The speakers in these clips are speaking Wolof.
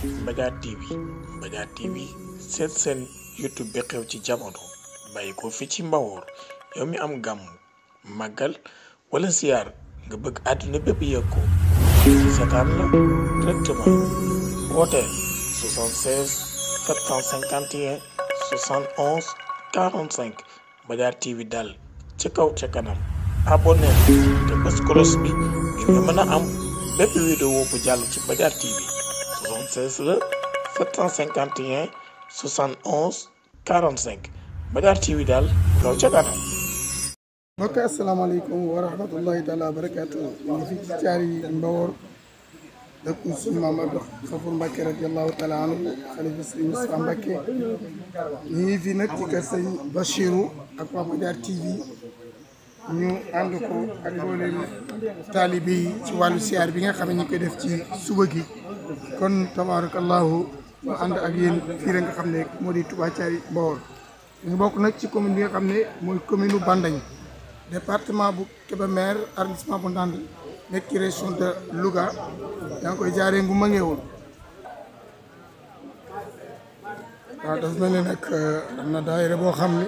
Mbadiar TV Mbadiar TV seen YouTube bi xew ci jamono bàyyi ko fi ci Mbawor yow mi am gàmm màggal wala ziar nga bëgg àdduna bépp yëg ko seetaan la directement wooteel 76 751 71 45 Mbadiar TV dal ci kaw ca kanam abonné te bës cloche bi ngir nga mën a am bépp vidéo bu jàll ci Mbadiar TV 76 la 751 71 45 Mbadiar TV daal kaw ca kanam. mbokk asalaamaaleykum wa rahmatullahi taala wa barakaatu. ñu ngi fi ci caari Mbawor dëkku suñu maam Abdou Khafour Mbacké radiyallahu taala anhu xalifa sëriñ Moustapha Mbacké. ñu ngi fi nag ci kër sëñ Bachirou ak waa Mbadiar TV ñu ànd ko ak mboolem taalibe yi ci wàllu siyaar bi nga xam ne ñu koy def ci suba gi kon tabarakallahu ñu ànd ak yéen fii rek nga xam ne moo di Touba Thiary Mbawor. ñu bokk nag ci commune bi nga xam ne mooy commune u Bandañ département bu Kébémer arrondissement bu Ndande nekk ci région de Louga yaa ngi koy jaaree ngu ma ngeewoon waaw dafa mel ne nag am na daayira boo xam ne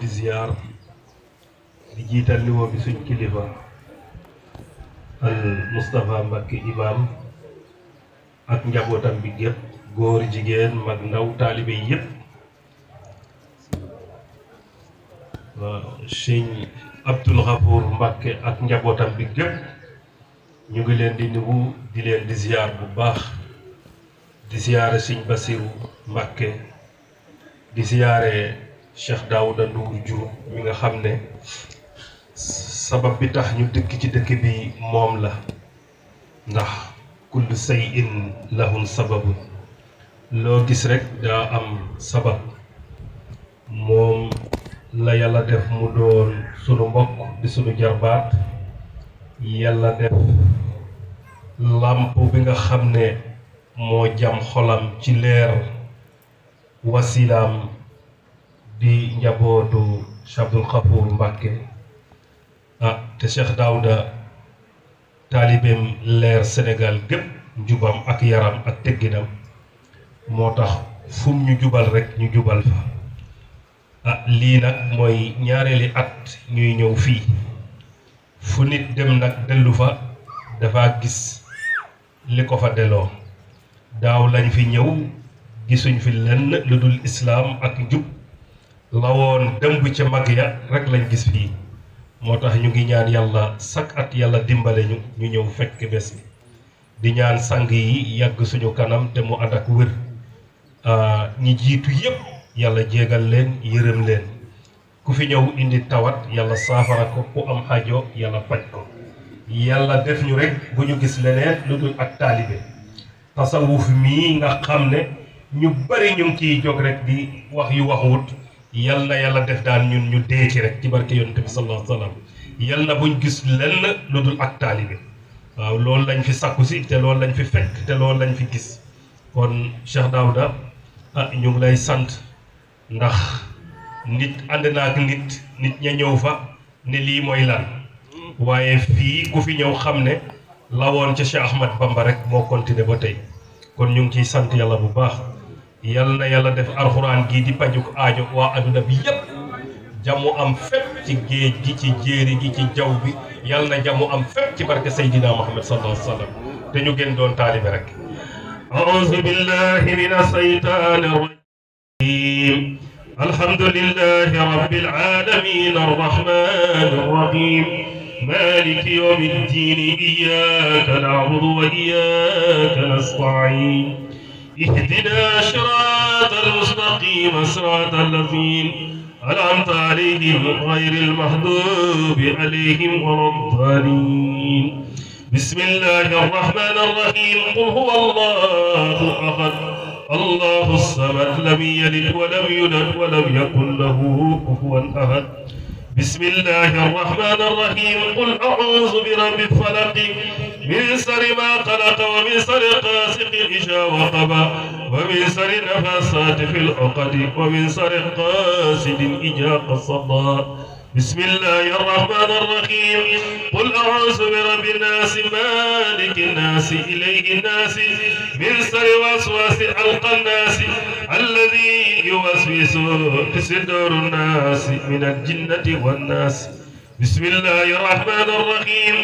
di ziar di jiital niveau bi suñ kilifa al Moustapha Mbacké imam ak njabootam bi gépp góor jigéen mag ndaw taalibe yi yëpp sëñ Abdou Khafour Mbacké ak njabootam bi gépp ñu ngi leen di nuyu di leen di ziar bu baax di ziare sëñ Bassirou Mbacké di ziare Cheikh Daouda Ndour Diouf mi nga xam ne sabab bi tax ñu dëkk ci dëkk bi moom la ndax kullu shay'in lahu sababu loo gis rek daa am sabab moom la yàlla def mu doon sunu mbokk di sunu jarbaat yàlla def làmp bi nga xam ne moo jam xolam ci leer wasilaam di njabootu Cheikh Abdou Khafour Mbacké te Cheikh Daouda taalibeem leer Sénégal gépp njubam ak yaram ak tegginam moo tax fum ñu jubal rek ñu jubal fa lii nag mooy ñaareeli at ñuy ñëw fii fu nit dem nag dellu fa dafa gis li ko fa delloo daaw lañ fi ñëw gisuñ fi lenn lu dul islaam ak njub lawoon dëmb ca mag ya rek lañ gis fii moo tax ñu ngi ñaan yàlla sak at yàlla dimbale ñu ñëw fekk bés bi di ñaan sang yi yàgg suñu kanam te mu ànd ak wér ñi jiitu yépp yàlla jéegal leen yërëm leen ku fi ñëw indi tawat yàlla saafara ko ku am xaajo yàlla faj ko yàlla def ñu rek bu ñu gis leneen lu dul ak taalibe tasawuf mii nga xam ne ñu bari ñu ngi ciy jóg rek di wax yu waxut yal na yàlla def daal ñun ñu dee ci rek ci barke yonent bi sallallahu alayhi wa sallam yal na buñ gis lenn lu dul ak taalibe waaw loolu lañ fi sakku si te loolu lañ fi fekk te loolu lañ fi gis kon Cheikh Daouda ñu ngi lay sant ndax nit ànd na ak nit ña ñëw fa ne lii mooy lan waaye fii ku fi ñëw xam ne la woon ca Cheikh Ahmad Bamba rek moo continué ba tey kon ñu ngi ciy sant yàlla bu baax yal na yàlla def alxuraan gii di pajuk aajo waa adduna bi yépp jàmmu am fépp ci géej gi ci jéeri gi ci jaww bi yal na jamu am fépp ci barke Seydina Muhammad sallallahu alayhi wa sallam te ñu gën doon taalibe rek a'uuzu billahi mina shaytaani rajiim alhamdulillahi rabbil aalamiin arrahmaani arrahiim مالك يوم الدين إياك نعبد وإياك نستعين اهدنا صراط المستقيم صراط الذين أنعمت عليهم غير المغضوب عليهم ولا الضالين بسم الله الرحمن الرحيم قل هو الله أحد الله الصمد لم يلد ولم يولد ولم يكن له كفوا أحد بسم الله الرحمن الرحيم قل أعوذ برب الفلق من شر ما خلق ومن شر غاسق إذا وقب ومن شر النفاثات في العقد ومن شر حاسد إذا حسد بسم الله الرحمن الرحيم قل أعوذ برب الناس مالك الناس إليه الناس من شر وسواس الناس الذي يوسوس في صدور الناس من الجنة والناس بسم الله الرحمن الرحيم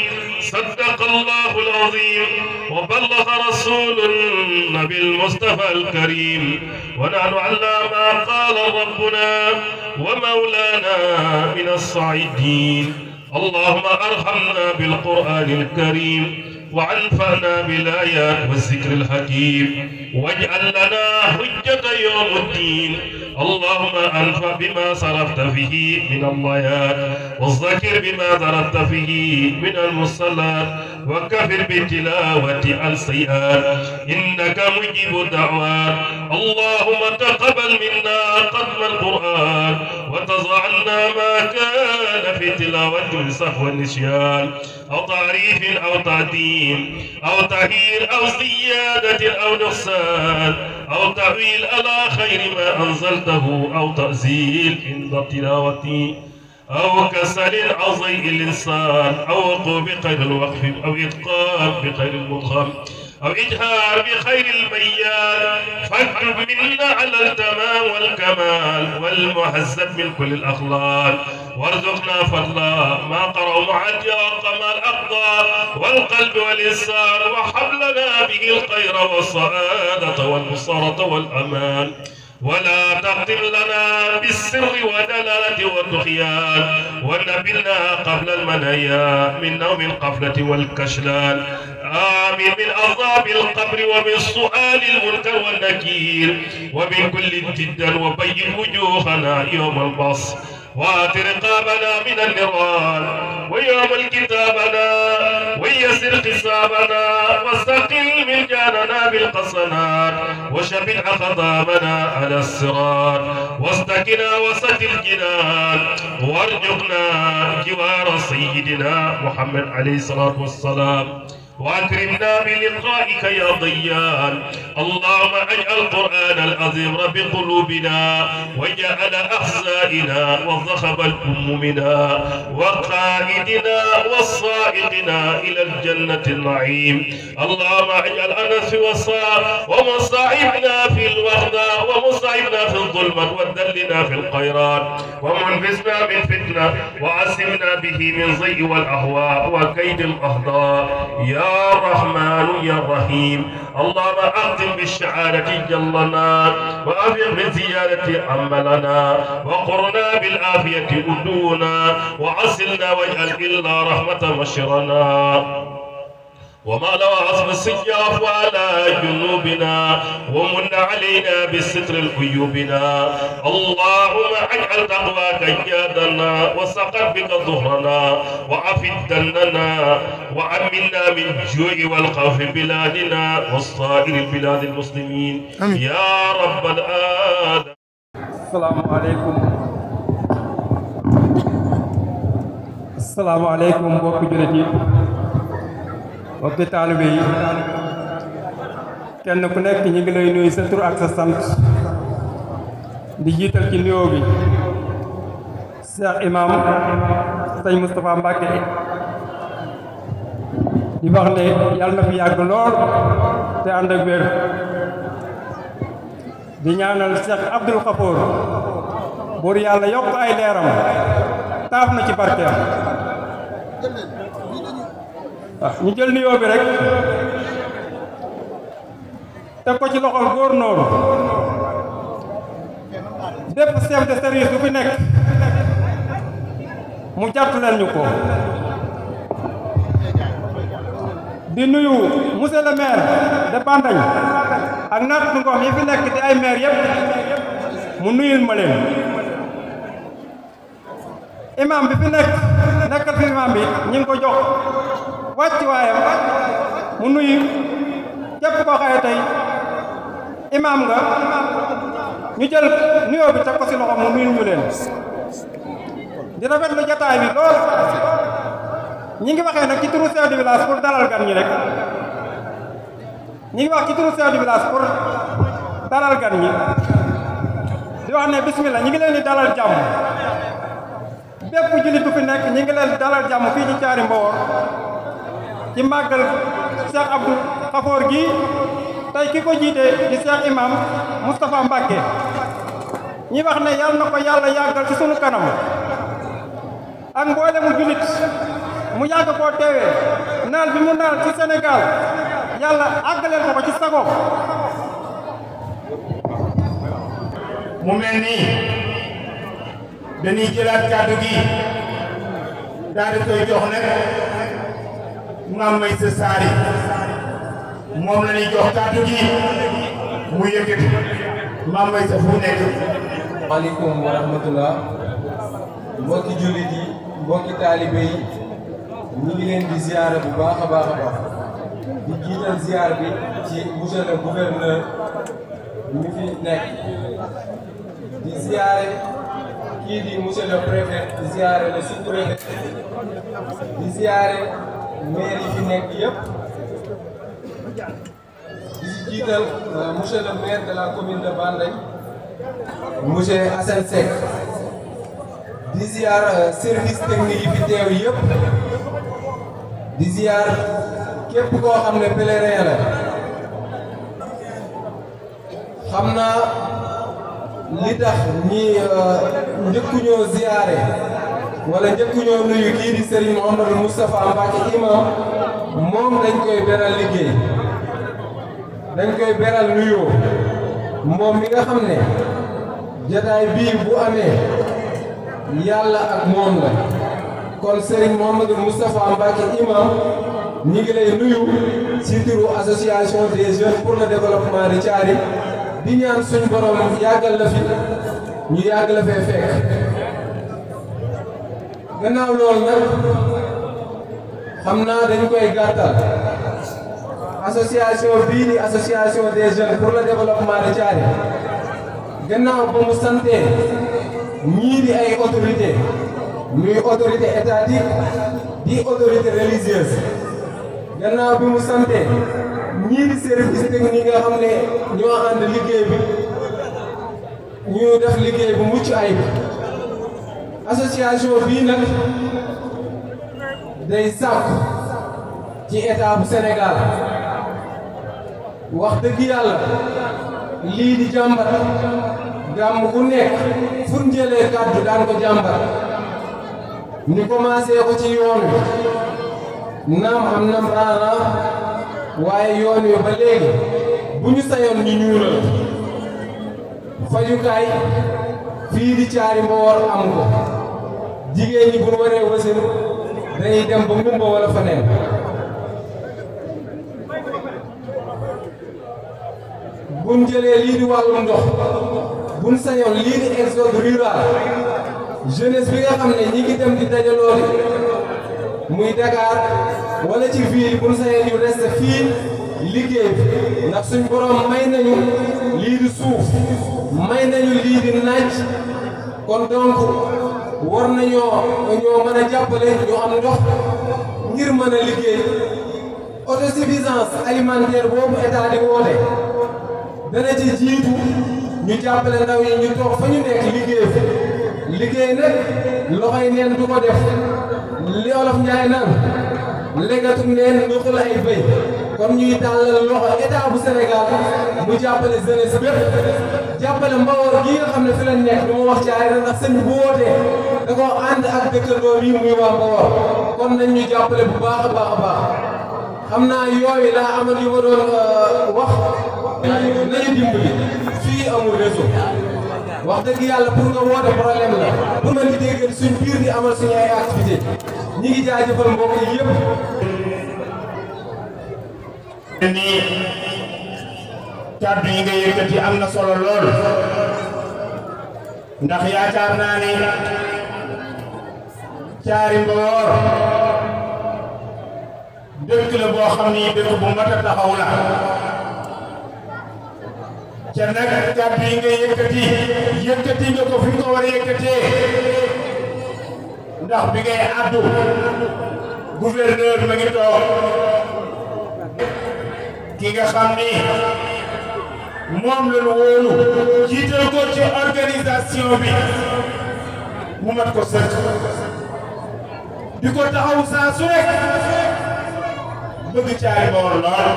صدق الله العظيم وبلغ رسول النبي المصطفى الكريم ونحن على ما قال ربنا ومولانا من الصاعدين اللهم ارحمنا بالقرآن الكريم وانفعنا بالآيات والذكر الحكيم واجعل لنا حجة يوم الدين اللهم انفع بما صرفت فيه من الآيات والذكر بما ضربت فيه من المصلات وكفر بالتلاوة عن سيئات إنك مجيب الدعوات اللهم تقبل منا ختم القرآن وتضع عنا ما كان في تلاوة صحو النسيان أو تعريف أو تعديل أو تغيير أو زيادة أو نقصان أو تعويل على خير ما أنزلته أو تأزيل عند تلاوتي أو كسل أو ضيء الإنسان أو وقوع بخير الوقف أو إتقان بخير المدخل أو إجهار بخير البيان فاكتب منا على التمام والكمال والمهذب من كل الأخلاق وارزقنا فضلا ما قرأ مع الجاق مع الأقدار والقلب والإنسان وحبلنا به الخير والسعادة والنصرة والأمان ولا تختم لنا بالسر ودلالة والطغيان ونبلنا قبل المنايا من نوم القفلة والكسلان آمين من عذاب القبر ومن سؤال المنكر والنكير ومن كل جدا وبين وجوهنا يوم البصر وآت رقابنا من النيران ويوم الكتابنا ويسر حسابنا واستقل من جاننا بالقصنات وشبع خطابنا على الصراط واستكنا وسط الجنان وارزقنا جوار سيدنا محمد عليه الصلاة والسلام وأكرمنا بلقائك يا ضيان اللهم اجعل القرآن العظيم رب قلوبنا وجعل أحزائنا وضخم الأمومنا وقائدنا والصائقنا إلى الجنة النعيم اللهم اجعل أنس ومصاعبنا في الوحدة ومصاعبنا في الظلمة وذلنا في الخيرات ومنفسنا من فتنة وعصمنا به من ضيء والأهواء وكيد الأهداء يا رحمن يا رحيم اللهم أختم بالشعادة جلنا وأفق بزيادة عملنا وقرنا بالعافية أدونا وعسلنا واجعل إلا رحمة مشرنا وما لو عصب السجاف على جنوبنا ومن علينا بالستر العيوبنا اللهم اجعل تقواك جادنا وسقط بك ظهرنا وعفد دننا وامنا من الجوع والخوف بلادنا وصائر بلاد المسلمين يا رب العالمين. السلام عليكم. السلام عليكم mbokk jullit yi mbokki taalibe yi kenn ku nekk ñi ngi lay nuyu sa tur ak sa sant di jiital ci nuyoo bi Cheikh Imam Sëñ Moustapha Mbacké di wax ne yàlla na fi yàgg lool te ànd ak wér di ñaanal Cheikh Abdoul Khafour buur yàlla yokk ay leeram taaf na ci barkeem waaw ñu jël nuyoo bi rek teg ko ci loxol gouverneur bépp chef de service bu fi nekk mu jàppaleel ñu ko di nuyu monsieur le maire de Bandagne ak naat ngoom yi fi nekk di ay maire yépp mu nuyul ma leen imam bi fi nekkal fi imam bi ñu ngi ko jox wàcc waayam mu nuyu képp koo xaye tey imam nga ñu jël nuyoo bi teg ko ci loxo mu nuyul ñu leen di rafetlu jataay bi lool ñi ngi waxee nag ci turu chef de village pour dalal gan ñi rek ñi ngi wax ci turu chef de village pour dalal gan ñi di wax ne bismillah ñi ngi leen di dalal jàmm bépp jullit bu fi nekk ñi ngi leen di dalal jàmm fii ci Thiary Mbawor ci màggal Cheikh Abdou Khafour gi tey ki ko jiite di Cheikh Imam Moustapha Mbacké ñi wax ne yàlla na ko yàlla yàggal ci sunu kanam ak mboolemu jullit mu yàgg koo teewee naal bi mu naal ci Sénégal yàlla àggaleel ko ci sago mu mel nii dañuy jëlaat kàddu gi daal di koy jox nag Mame Meissa Sary moom la ñuy jox kàddu gi mu yëkkati Mame Meissa fu nekk. maaleykum wa rahmatullah mbokki jullit yi mbokki taalibe yi ñu ngi leen di ziyaara bu baax a baax di jiital ziyaar bi ci monsieur le gouverneur mi fi nekk di ziyaare kii di monsieur le préfet di ziyaare le sous-préfet di ziyaare maire yi fi nekk yëpp di si jiital monsieur le maire de la commune de Bandagne monsieur Assane Seck di ziyaar service technique yi fi teew yëpp di ziyaar képp koo xam ne pèlerin la xam naa li tax ñi njëkkuñoo ziyaare wala njëkkuñoo nuyu kii di Serigne Mouhamadou Moustapha Mbacké imam moom dañ koy beral liggéey dañ koy beral nuyoo moom mi nga xam ne jotaay bii bu amee yàlla ak moom la kon Serigne Mouhamadou Moustapha Mbacké imam ñi ngi lay nuyu ci turu association des jeunes pour le développement de Thiary di ñaan suñ borom yàggal la fi ñu yàgg la fee fekk gannaaw loolu nag xam naa dañ koy gàttal association bii di association des jeunes pour le développement de Thiary gannaaw ba mu santee ñii di ay autorité muy autorité étatique di autorité religieuse gannaaw bi mu santee ñii di service technique nga xam ne ñoo ànd liggéey bi ñu def liggéey bu mucc ayib association bii nag day sàkku ci état bu Sénégal wax dëgg yàlla lii di jàmbat gàmm ku nekk fu ñu jëlee kàddu daan ko jàmbat ñu commencé ko ci yoon wi naam am nam raana waaye yoon wi ba léegi bu ñu sayoon ñu ñuulal fajukaay fii di Thiary Mbawor am ko jigéen ñi bu ñu waree wasin dañuy dem ba Ngumba wala faneen buñ jëlee lii di wàllum ndox buñ sañoon lii di exode rural jeunesse bi nga xam ne ñi ngi dem di dajaloo muy Dakar wala ci ville buñ sañoon ñu reste fii liggéey bi ndax suñ borom may nañu lii di suuf may nañu lii di naaj kon donc war nañoo mën a jàppale ñu am ndox ngir mën a liggéey autosuffisance alimentaire boobu état di woote dana ci jiitu ñu jàppale ndaw yi ñu toog fa ñu nekk liggéey fi liggéey nag loxoy neen du ko def li olof Njaay naan legatu neen duxul ay bëy kon ñuy tàllal loxo état bu Sénégal mu jàppale jeunesse bépp jàppale Mbawor gi nga xam ne fi lañ nekk du ma wax Thiary ndax sëñ bu wootee da koo ànd ak dëkkandoo yi muy waa Mbawor kon nañ ñu jàppale bu baax a baax a baax xam naa yooyu laa amal yu ma doon wax nañu dimbali fii amul réseau wax dëgg yàlla pour nga woote problème la pour mën di dégg suñ biir di amal suñu ay activité ñi ngi jaajëfal mbokk yi yëpp nii kàddu yi nga yëkkati am na solo lool ndax yaakaar naa ni Thiary Mbawor dëkk la boo xam ni dëkk bu mat a taxaw la ca nag kàddu yi nga yëkkati nga ko fi nga ko war a yëkkatee ndax bi ngay addu gouverneur ma ngi toog ki nga xam ni moom la ñu wóolu jiital ko ci organisation bi mu mat ko sëkk di ko taxaw saa su nekk bëgg Thiary Mbawor lool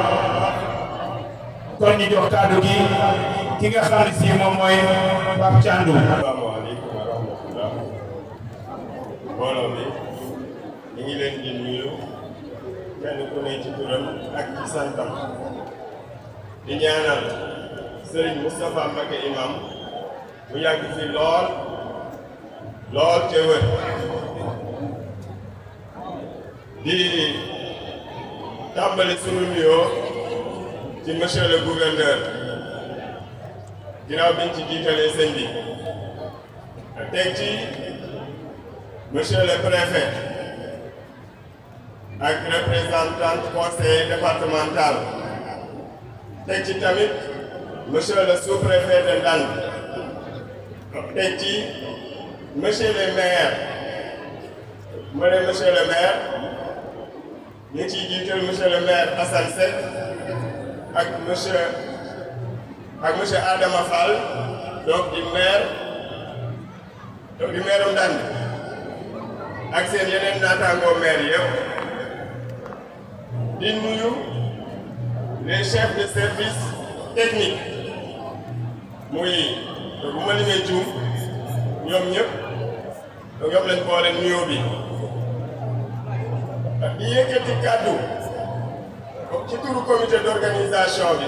kon ñu jox kàddu gi ki nga xam ne si moom mooy Pape Thiandoum. asalaamaaleykum wa rahmatullah mbooloo mi ñu ngi leen di nuyu kenn ku ne ci turam ak ci santam di ñaanal Serigne Moustapha Mbacké imam mu yàgg fi lool te wër di tàmbali sunu nuyoo ci monsieur le gouverneur ginnaaw biñ ci jiitalee sëñ bi teg ci monsieur le préfet ak représentant conseil départemental teg ci tamit monsieur le sous-préfet de Ndande teg ci monsieur le maire monsieur le maire ñu ciy jiital monsieur le maire Assane Seck ak monsieur Adama Fall donc di maire Ndande ak seen yeneen naataangoo maire yëpp di nuyu les chefs de service technique muy bu ma limee juum ñoom ñëpp ñoom lañ boole nuyoo bi di yëkkati kàddu ci turu comité d'organisation bi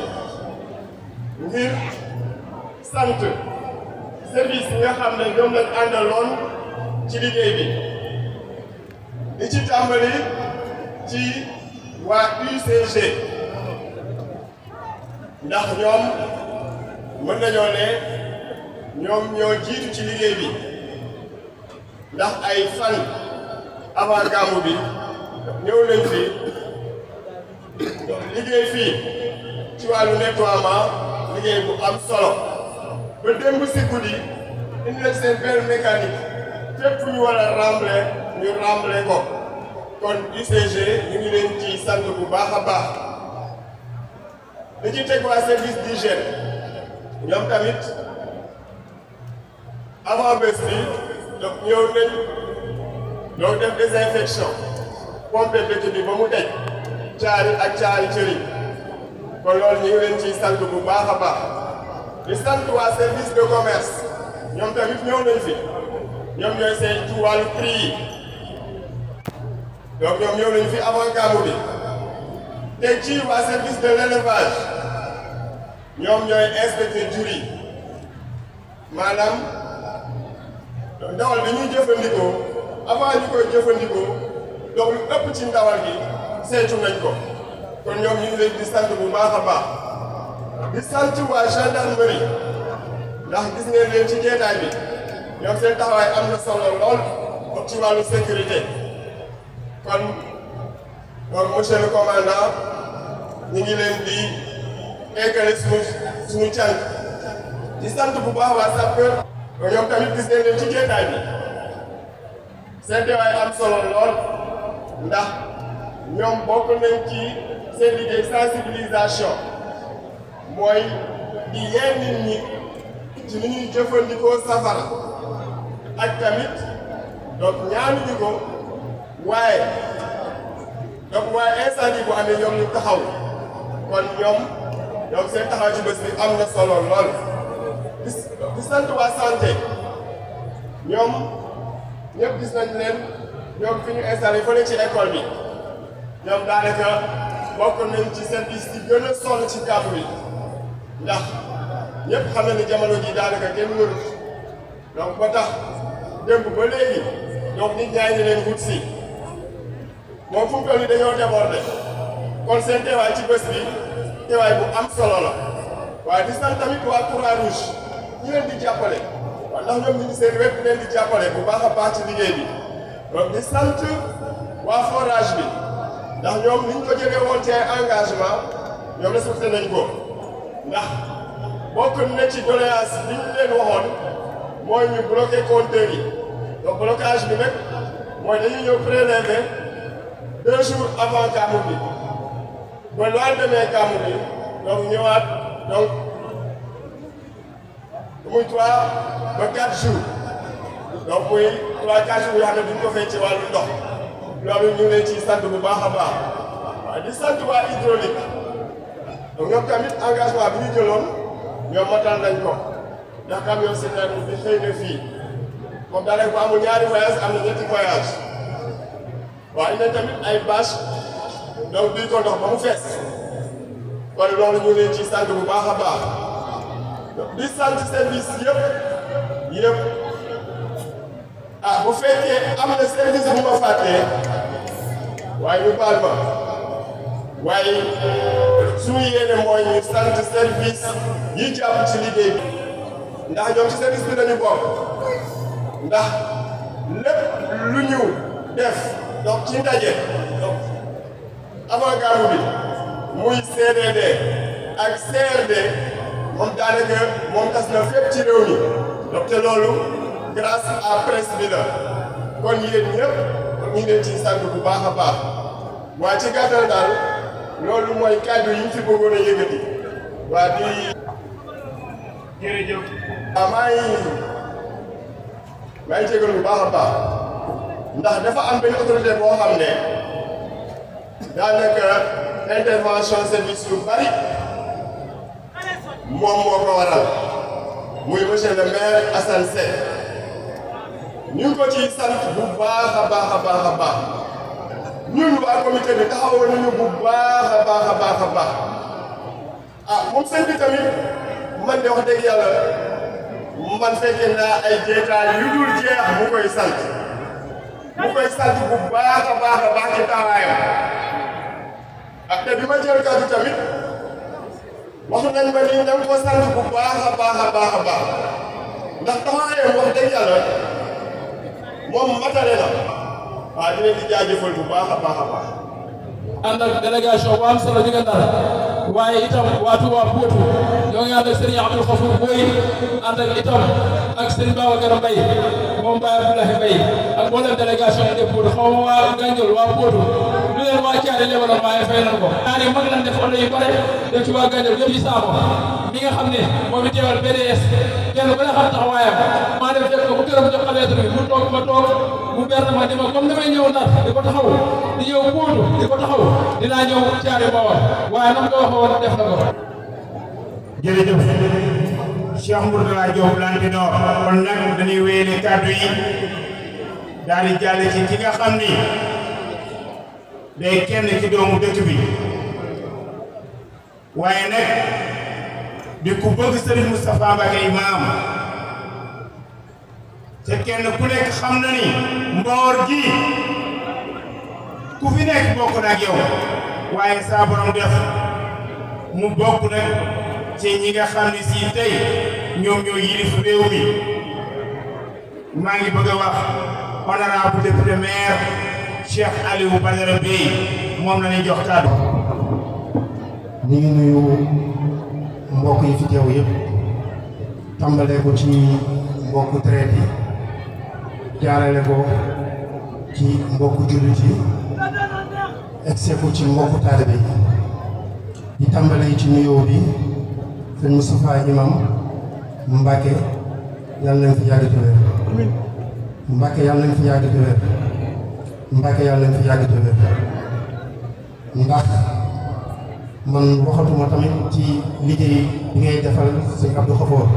ngir sant service yi nga xam ne ñoom lañ àndaloon ci liggéey bi di ci tàmbali ci waa UCG ndax ñoom mën nañoo ne ñoom ñoo jiitu ci liggéey bi ndax ay fan avant gàmmu bi ñëw nañ fi liggéey fii ci wàllu nettoiement liggéey bu am solo ba démb si guddi indi leen seen benn mécanique fépp fu ñu war a rembler ñu rembler ko kon UCG ñu ngi leen ci sant bu baax a baax da ci teg waa service d'hygiène ñoom tamit avant bés bi donc ñëw nañ donc def désinfection pompe dëkk bi ba mu daj Thiary ak Thiary Thiery kon loolu ñu ngi leen ciy sant bu baax a baax di sant waa service de commerce ñoom tamit ñëw nañ fi ñoom ñooy saytu wàllu prix yi donc ñoom ñëw nañ fi avant gàmmu bi teg ci waa service de l'élevage ñoom ñooy inspecteur jur yi maanaam ndawal bi ñuy jëfandikoo avant ñu koy jëfandikoo donc lu ëpp ci ndawal gi saytu nañ ko kon ñoom ñu ngi leen di sant bu baax a baax di sant waa gendarmerie ndax gis ngeen leen ci jeetaay bi ñoom seen taxawaay am na solo lool ci wàllu sécurité kon donc monsieur le commandant ñu ngi leen di eggale suñu cant di sant bu baax waa sapeur ñoom tamit gis ngeen leen ci jeetaay bi seen teewaay am solo lool ndax ñoom bokk nañ ci seen liggéey sensibilisation mooy di yee nit ñi ci ni ñuy jëfandikoo safara ak tamit donc ñaanuñu ko waaye incendie bu amee ñoom ñu taxaw kon ñoom seen taxaw ci bés bi am na solo lool di sant waa santé ñoom ñëpp gis nañ leen ñoom fi ñu installé fële ci école bi ñoom daanaka bokk nañ ci service yi gën a sonn ci gàmmu yi ndax ñëpp xam na ni jamono ji daanaka kenn wërut donc ba tax démb ba léegi donc nit ñaa ngi leen wut si moom fu mu toll nii dañoo débordé kon seen teewaay ci bés bi teewaay bu am solo la waaye di sant tamit waa Croix-Rouge ñi leen di jàppale waaw ndax ñoom ñu ngi seen wet leen di jàppale bu baax a baax ci liggéey bi donc di sant waa forage bi ndax ñoom ni ñu ko jëlee woon ci ay engagement ñoom respecté nañ ko ndax bokk na ci doléance li ñu leen waxoon mooy ñu bloqué compteur yi donc blocage bi nag mooy dañuy ñëw prélever 2 jours avant gàmmu bi ba lendemain gàmmu bi donc ñëwaat donc muy 3 ba 4 jours donc muy 3-4 jours yoo xam ne duñ ko fay ci wàllu ndox loolu ñu ngi leen ciy sant bu baax a baax waaye di sant waa hydraulique donc ñoom tamit engagement bi ñu jëloon ñoom matal nañ ko ndax camion citerne bi xëy na fii comme daanaka bu amul ñaari voyage am na ñetti voyage waaye indi tamit ay bâche donc duy ko ndox ba mu fees kon loolu ñu ngi leen ciy sant bu baax a baax di sant service yëpp ah bu fekkee am na service bu ma fàttee waaye ñu baal ma waaye suñu yéene mooy ñu sant service yi jàpp ci liggéey bi ndax ñoom ci service bi dañu bokk ndax lépp lu ñu def donc ci ndaje donc avant gàmmu bi muy CDD ak CRD moom daanaka moom tas na fépp ci réew mi donc te loolu grâce à presse bi la kon yéen ñëpp ñu ngi leen ciy sant bu baax a baax waaye ci gàttal daal loolu mooy kàddu yi ñu fi bëggoon a yëkkati waa di jërëjëf. waaw maa ngi jégalu bu baax a baax ndax dafa am benn autorité boo xam ne daanaka intervention service yu bari moom moo ko waral muy monsieur le maire Assane Seck ñu ngi ko ciy sant bu baax a baax a baax a baax ñun waa comité bi taxawoon nañu bu baax a baax a baax a baax ah moom sëñ bi tamit man de wax dëgg yàlla man fekkee naa ay jeetaay yu dul jeex mu koy sant bu baax a baax a baax ci taxawaayam ah te bi ma jël kàddu tamit wax nañ ma ni danga ko sant bu baax a baax a baax a baax ndax taxawaayam wax dëgg yàlla moom matale na waaw di leen di jaajëfal bu baax a baax a baax. ànd ak délégation bu am solo bi nga Ndar waaye itam waa Touba Potou ñoo ngi ànd ak Serigne Abdou Khafour Boy ànd ak itam ak Serigne Babacar Mbaye moom Baye Abdoulaye Mbaye ak mboolem délégation yi de Potou xaw ma waa Gandiol waa Potou lu leen waa Thiaré lebaloon waaye fay nañ ko. ñaari mag lañ def oto yu bare def ci waa Gandiol yëpp ci saako mi nga xam ne moom it teewal PDS kenn ku ne xam taxawaayam maa dem fekk ko bu gërëm jox lettre bi mu toog ma toog mu ber ma di ma comme damay ñëw Ndar di ko taxaw di ñëw Potou di ko taxaw dinaa ñëw Thiaré Bawol waaye nam ko waxoon def na ko. jërëjëf Cheikh Mourtala Diop Lantinoor kon nag dañuy wéyale kàddu yi daal di jàll ci ki nga xam ni day kenn ci doomu dëkk bi waaye nag di ku bëgg Serigne Moustapha Mbacké Imam te kenn ku nekk xam na ni Mbawar gi ku fi nekk bokk na ak yow waaye saa borom def mu bokk nag ci ñi nga xam ne si tey ñoom ñoo yilif réew mi maa ngi bëgg a wax honorable député maire Cheikh Aliou Badara Bey moom la ñuy jox kàddu. ñu ngi nuyu mbokk yi fi teew yëpp tàmbalee ko ci mbokku traite yi jaarale ko ci mbokku jullit yi egse ko ci mbokku taalibe yi di tàmbalee ci nuyoo bi sëñ Moustapha Imam Mbacké yàlla nañ fi yàgg te wér Mbacké yàlla nañ fi yàgg te wér Mbacké yàlla nañ fi yàgg te wér ndax man waxatuma tamit ci liggéey bi ngay defal sëñ Abdou Khafour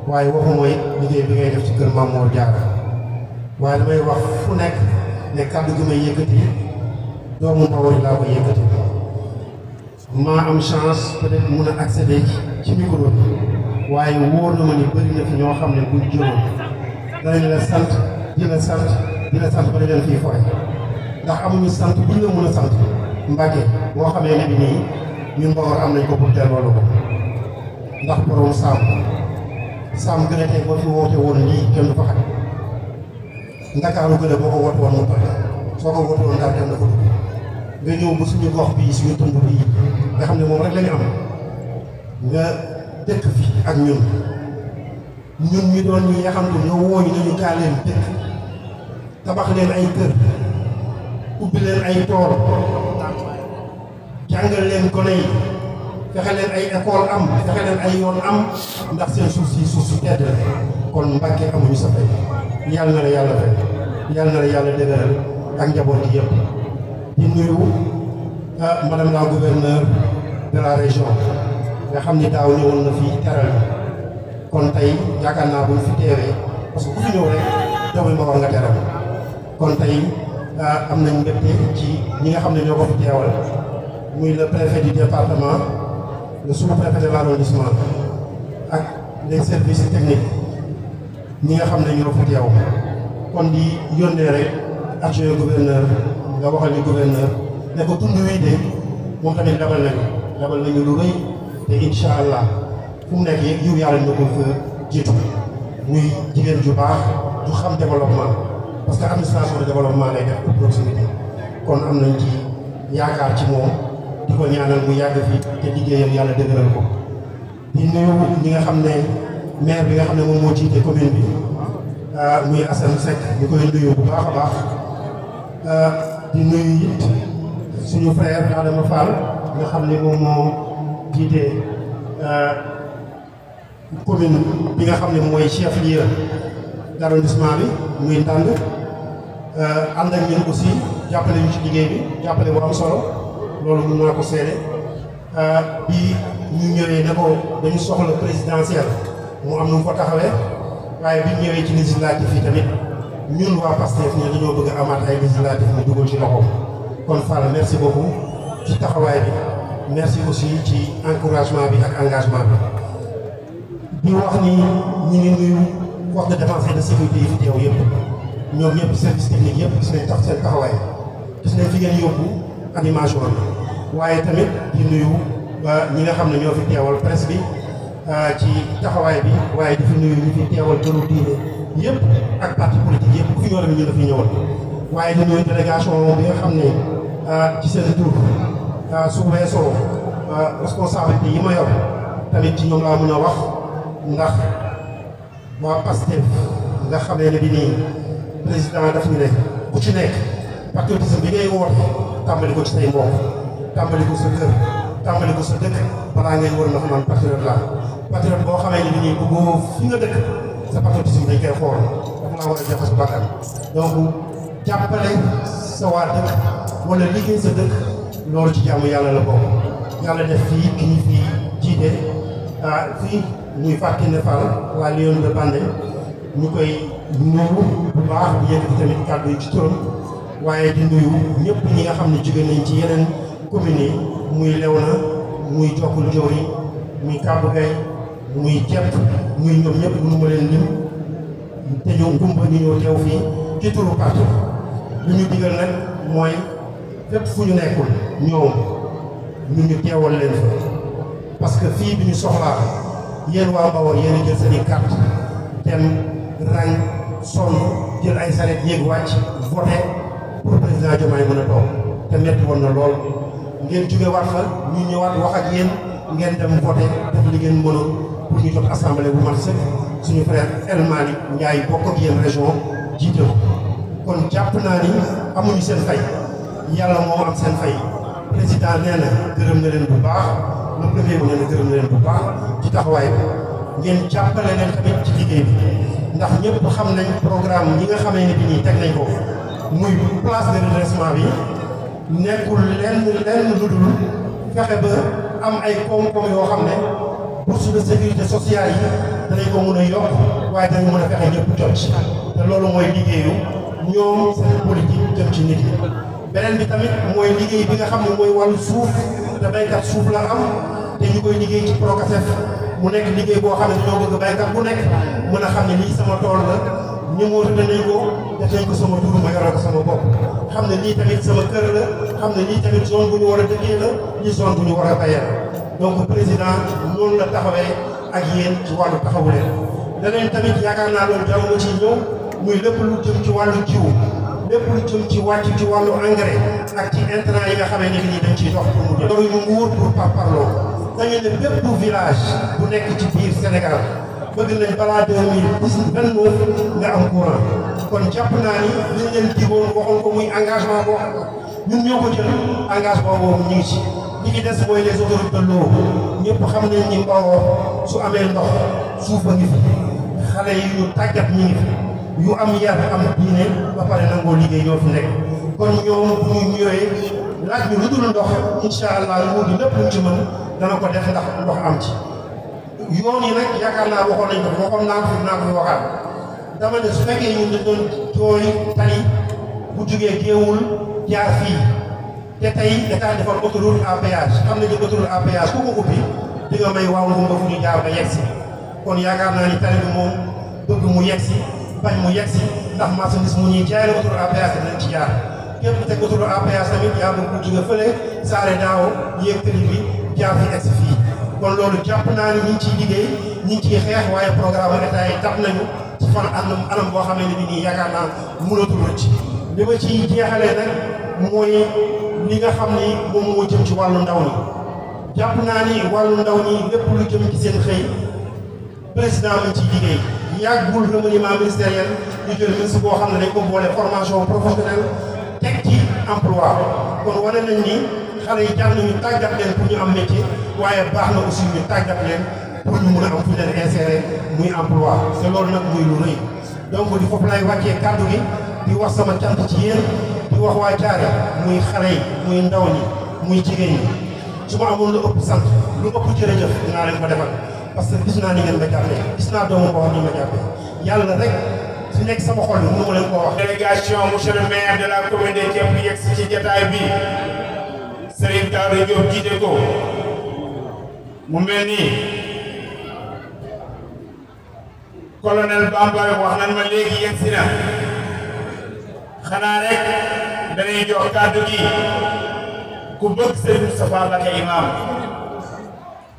waaye waxuma it liggéey bi ngay def ci kër Mame Mor Diarra waaye damay wax fu nekk ne kàddu gi may yëkkati doomu Mbawar laa koy yëkkati maa am chance peut-être mun a accéder ci micro bi waaye wóor na ma ni bëri na fi ñoo xam ne buñ jëloon danañ la sant dina sant ba leen fii fooy ndax amuñu sant buñ la mun a sant Mbàkke boo xamee ne bi nii ñun Mbawar am nañ ko pour delloo la ko ndax borom saam gën a tey boo fi woote woon lii kenn du fa xaj Ndakaaru gën a boo ko woote woon mu toj soo ko woote woon daal kenn dafa dugg nga ñëw ba suñu gox bii suñu tund bii nga xam ne moom rek lañu am nga dëkk fi ak ñun ñu doon ñi nga xam ne ñoo wooñu dañu kaa leen dëkk tabax leen ay kër ubbi leen ay tool jàngal leen gone yi fexe leen ay école am fexe leen ay yoon am ndax seen suuf si tedd la kon Mbàkke amuñu sa fay yàlla na la yàlla fay yàlla na la yàlla dëgëral ak njaboot gi yëpp di nuyu madame la gouverneure de la région nga xam ni daaw ñëwoon na fii teral kon tey yaakaar naa buñ fi teewee parce que ku fi ñëw rek doomu Mbawar nga teral kon tey am nañ mbégte ci ñi nga xam ne ñoo ko fi teewal muy le préfet du département le sous-préfet de l'arrondissement ak les services techniques ñi nga xam ne ñoo fi teew kon di yónnee rek adjoint gouverneur nga waxal ni gouverneur ne ko tund wii de moom tamit dabal nañu lu rëy te incha allah fu mu nekk yiw yàlla na ko fa jiitu muy jigéen ju baax ju xam développement parce que administration de développement lay def pour proximité kon am nañ ci yaakaar ci moom di ko ñaanal mu yàgg fi te liggéeyam yàlla dëgëral ko di nuyu ñi nga xam ne maire bi nga xam ne moom moo jiite commune bi muy Assane Seck ñu koy nuyu bu baax a baax di nuyu it suñu frère Adama Fall nga xam ne moom moo jiite commune bi nga xam ne mooy chef lieu d'arrondissement bi muy Ndande ànd ak ñun aussi jàppale ñu ci liggéey bi jàppale bu am solo loolu mën naa ko seede bi ñu ñëwee ne ko dañu soxla présidentielle mu am nu mu ko taxawee waaye bi ñu ñëwee ci législatif yi tamit ñun waa Pastef ñu dañoo bëgg a amaat ay législatif mu dugal ci loxo kon Fall merci beaucoup ci taxawaay bi merci aussi ci encouragement bi ak engagement bi di wax ni ñu ngi nuyu force de défense et de sécurité yi fi teew yëpp ñoom ñëpp service technique yëpp gis nañ tax seen taxawaay gis nañ fi ngeen yóbbu animation bi waaye tamit di nuyu ñi nga xam ne ñoo fi teewal presse bi ci taxawaay bi waaye di fi nuyu ñu fi teewal këru diine yëpp ak parti politique yëpp ku fi ñëw tamit ñu la fi ñëwal waaye di nuyu délégation bi nga xam ne ci seen tur su weesoo responsabilité yi ma yor tamit ci ñoom laa mën a wax ndax waa Pastef nga xamee ne bi nii président daf ñu ne ku ci nekk patriotisme bi ngay woote tàmbali ko ci say mbokk tàmbali ko sa kër tàmbali ko sa dëkk balaa ngeen war na xam naan patriote la patriote boo xamee ne bi nii bëggoo fi nga dëkk sa patriotisme dañ koy xool dafa laa war a jafe sa bakkan donc jàppale sa waa dëkk wala liggéey sa dëkk loolu ci jàmm yàlla la bokk yàlla def fii ki ñu fii jiite fii muy Fatou Kiné Fall la Lionne de Bandé ñu koy nuyu bu baax di yëkkati tamit kàddu yi ci turam waaye di nuyu ñëpp ñi nga xam ne jóge nañ ci yeneen communes yi muy Léona muy Jokkul Jawri muy Kàbbu Gay muy Cepp muy ñoom ñëpp mënu ma leen lim te ñoom gumba ñu ñëw teew fii ci turu parti lu ñu digal nag mooy fépp fu ñu nekkul ñoom ñu teewal leen fa parce que fii bi ñu soxlaa yéen waa Mbawar yéen a jël seen i carte dem rang sonn jël ay saret yéeg wàcc voté pour président Diomaye mën a toog te metti woon na lool ngeen jóge waat fa ñu ñëwaat wax ak yéen ngeen dem voté def li ngeen mënoon pour ñu jot assemblée bu mat sëkk suñu frère El Malick Ndiaye bokk ak yéen région jiite ko kon jàpp naa ni amuñu seen fay yàlla moo am seen fay président nee na gërëm na leen bu baax le premier bu nee na gërëm na leen bu baax ci taxawaay bi ngeen jàppale leen tamit ci liggéey bi ndax ñëpp xam nañ programme yi nga xamee ne bi nii teg nañ ko muy place de redressement bi nekkul lenn lu dul fexe ba am ay koom-koom yoo xam ne bourse de sécurité sociale yi danañ ko mën a yokk waaye danañ mën a fexe ñëpp jot ci te loolu mooy liggéeyu ñoom seen politique jëm ci nit yi beneen bi tamit mooy liggéey bi nga xam ne mooy wàllu suuf te baykat suuf la am te ñu koy liggéey ci Procasef mu nekk liggéey boo xam ne dañoo bëgg baykat bu nekk mën a xam ne lii sama tool la ñëmoon nañ ko def nañ ko sama tur ma yoroo ko sama bopp xam ne lii tamit sama kër la xam ne lii tamit zone bu ñu war a dëkkee la lii zone bu ñu war a bayal donc président loolu la taxawee ak yéen ci wàllu taxawu leen leneen tamit yaakaar naa loolu jarul ma ci ñëw muy lépp lu jëm ci wàllu jiw lépp lu jëm ci wàcc ci wàllu engrais ak ci intrant yi nga xamee ne nii dañ ciy dox pour mu jëm. loolu ñu nguur pour parparloo dañu ne bépp village bu nekk ci biir Sénégal bëgg nañ balaa 2029 nga am courant kon jàpp naa ni liñ leen digoon waxoon ko muy engagement boo xam ñun ñoo ko jël engagement boobu ñu ngi ci li ci des mooy les autorités de l'eau ñëpp xam nañ ni Mbawor su amee ndox suuf a ngi fi xale yi ñu tàggat ñi ngi fi yu am yar am diine ba pare nangoo liggéey ñoo fi nekk kon ñoom bu ñu ñëwee laaj ñu lu dul ndox incha allah nguur gi lépp luñ ci mën dana ko def ndax ndox am ci yoon yi nag yaakaar naa waxoon nañ ko waxoon naa ko fi naa ko fi waxaat dama ne su fekkee ñun dañ doon jooy tali bu jugee Géewul jaar fii te tey état defar autoroute à péage xam nañu autoroute à péage ku ko ubbi di nga may waaw ngum ba fu ñu jaar ba yegg si kon yaakaar naa ni tali bi moom bëgg mu yegg si bañ mu yegg si ndax marchandise mu ñuy jaay la autoroute à péage dinañ ci jaar képp teg autoroute à péage tamit yaa bëgg mu jóge fële saare daaw yéeg tëli bi jaar fi egg si fii kon loolu jàpp naa ni ñu ngi ciy liggéey ñu ngi ciy xeex waaye programme état yi tax nañu ci fan anam boo xamee ne bi nii yaakaar naa mënatul rëcc li ma ciy jeexalee nag mooy li nga xam ni moom moo jëm ci wàllu ndaw ñi jàpp naa ni wàllu ndaw ñi lépp lu jëm ci seen xëy président mi ciy liggéey yàggul remaniement ministériel ñu jël ministre boo xam ne dañ ko boole formation professionnelle teg ci emploi kon wane nañ ni xale yi jar nañu tàggat leen pour ñu am métier waaye baax na aussi ñu tàggat leen pour ñu mun a am fu ñu leen insérer muy emploi te loolu nag muy lu rëy donc di foofu lay wàccee kàddu gi di wax sama cant ci yéen di wax waa Thiaré muy xale yi muy ndaw ñi muy jigéen ñi su ma amoon lu ëpp sant lu ëpp jërëjëf dinaa leen ko defal parce que gis naa ni ngeen ma jàppee gis naa doomu boo xam ni ma jàppee yàlla rek su nekk sama xol bi mënu ma leen koo wax. délégation monsieur le maire de la commune de Thiep yegg si ci jotaay bi Serigne Daouda Diop jiite ko mu mel nii colonel Bambaye wax nañ ma léegi yegg si na xanaa rek dañuy jox kàddu gi ku bëgg Serigne Moustapha Mbacké imam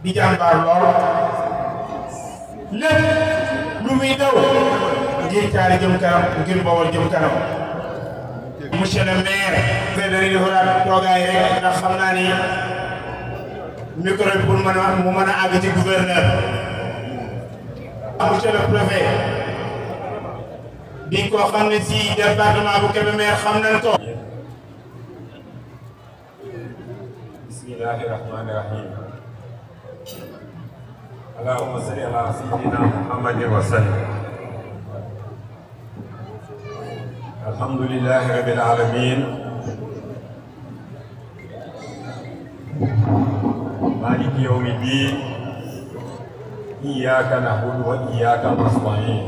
di jàmbaar lool lépp lu muy daw ngir Thiaré jëm kanam ngir Bawol jëm kanam monsieur le maire te dañuy defaraat toogaay rek ndax xam naa ni micro bi pour mu mën a àgg ci gouverneur monsieur le préfet di ko xam ne si département bu Kébémer xam nañ ko. bismillahi rahmani rahim allahumma salli ala sayyidina muhammadin wa sallim alhamdulillahi rabbil alamin maliki yawmi ddin iyyaka na'budu wa iyyaka nasta'in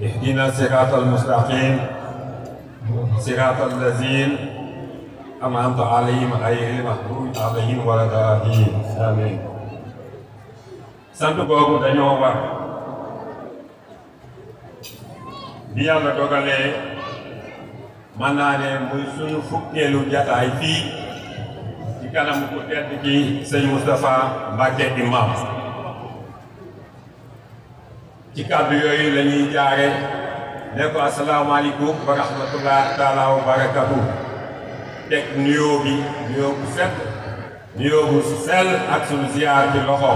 ihdina siratal mustaqim siratal ladzina an'amta alayhim ghayril maghdubi alayhim wala daalliin amiin sant googu dañoo war bi yàlla dogalee mën naa ne muy suñu fukkeelu jataay fii ci kanam ku tedd ci sëñ Moustapha Mbacké imam ci kàddu yooyu la ñuy jaare ne ko asalaamaaleykum wa rahmatullah taala wa barakatu teg nuyoo bi nuyoo bu set nuyoo bu sell ak suñu ziyaar ci loxo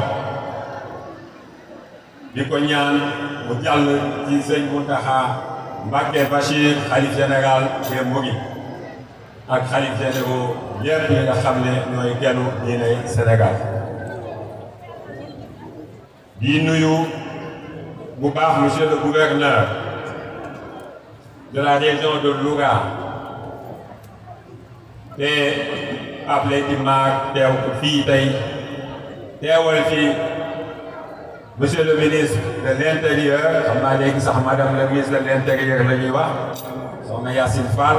di ko ñaan mu jàll ci sëñ Mountakha Mbacké Bachir xalif général des Mourides ak xalif généraux yépp ñi nga xam ne ñooy gennu diine Sénégal di nuyu bu baax monsieur le gouverneur de la région de Louga te appelé di maag teew fii tey teewal fii monsieur le ministre de l'intérieur xam naa léegi sax madame le ministre de l'intérieur la ñuy wax soxna Yacine Fall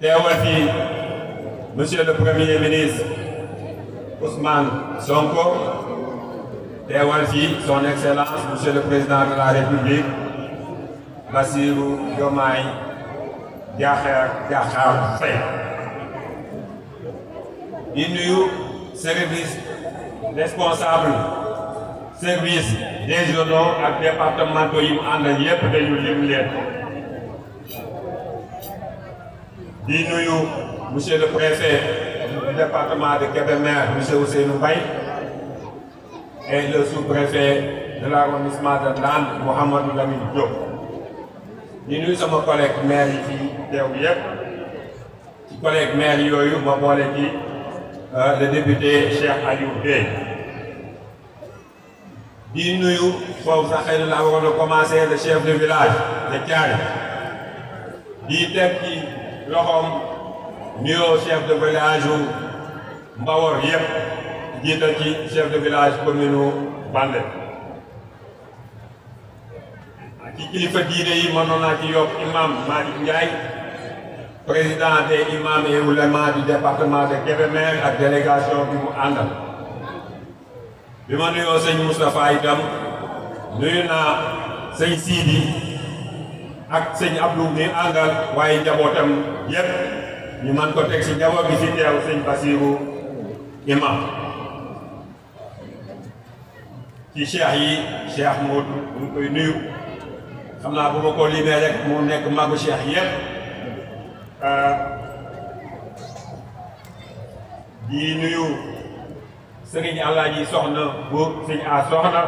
teewal fii Monsieur le Premier ministre Ousmane Sonko, teewal fii son excellence Monsieur le Président de la République Bassirou Diomaye Diakhar Faye. di nuyu service responsable service régionaux ak départementaux yi mu àndal yépp dañu lim leen. di nuyu monsieur le préfet du département de Kébémer monsieur Ousseynou Mbaye et le sous-préfet de l'arrondissement de Ndande Mouhamadou Lamine Diop. di nuyu sama collègue maire yi fii teew yépp ci collègue maire yooyu ma boole ci le député Cheikh Aliou Bey. di nuyu foofu sax xëy na laa waroon a commencer le chef de village de Thiaré di teg ci loxoom nuyoo chef de village u Mbawor yépp jiital ci chef de village commune u Bandel. ci kilifa diine yi mënoon naa ci yokk imam Malick Ndiaye président des imams et oulémas du département de Kébémer ak délégation bi mu àndal. bi ma nuyoo sëñ Moustapha itam nuyu naa sëñ Sidi ak sëñ Abdou mi àndal waaye njabootam yépp ñu mën ko teg ci njaboot bi ci teew sëñ Bassirou imam. ci cheikh yi cheikh Modou ñu koy nuyu xam naa bu ma ko limee rek mu nekk magu cheikh yépp. di nuyu sëriñ Alaaji Soxna bu sëñ a Soxna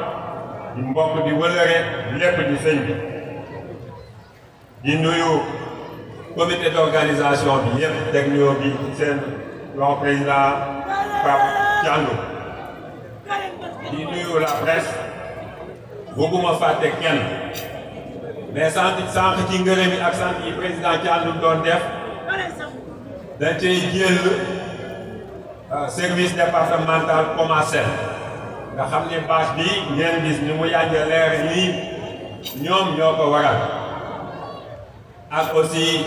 di mbokk di wëlëre lépp di sëñ bi. di nuyu comité d'organisation bi yépp teg nuyoo bi seen loxo président Pape Thiandou. di nuyu la presse bëgguma fàtte kenn mais sànq ci ngërëm yi ak sant yi président Thiandou doon def dañ cay jël service départemental commencé nga xam ne bâche bi ngeen gis ni mu yàgg leer nii ñoom ñoo ko waral ak aussi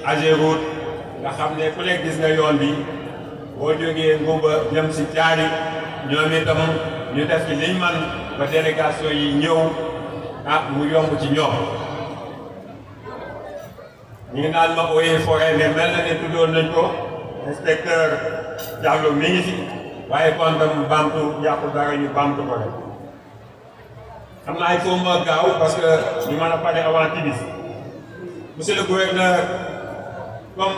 Ageroute nga xam ne ku nekk gis nga yoon bi boo jógee Ngumba jëm si Thiari ñoom itam ñu def ci liñ man ba délégation yi ñëw mu yomb ci ñoom. ñu ngi naan ma eaux et forêt mais mel na ne tuddoon nañ ko inspecteur Diallo mi ngi fi waaye kon tam baamtu yàqu dara ñu baamtu ko rek. xam naa il faut ma gaaw parce que ñu mën a pare avant timis. monsieur le gouverneur comme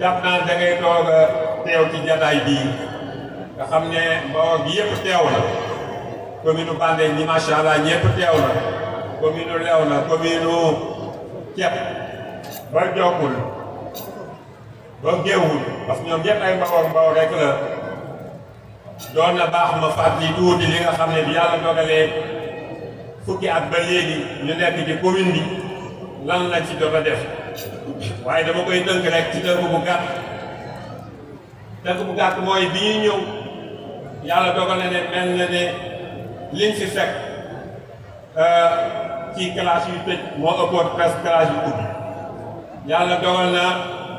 jàpp naa da ngay toog teew ci jataay bii nga xam ne Mbawar gi yëpp teew na commune Bandel ñi macha allah ñëpp teew na commune Léona commune Thiep ba Jokkul ba Géewul parce que ñoom ñëpp ay Mbawar rek la doon na baax ma fàttali tuuti li nga xam ne bi yàlla dogalee fukki at ba léegi ñu nekk ci commune bi lan lañ ci doon a def waaye dama koy tënk rek ci tënk bu gàtt mooy bi ñuy ñëw yàlla dogal na ne mel na ne liñ fi fekk ci classe yu tëj moo ëppoon presque classe yu ubbi yàlla dogal na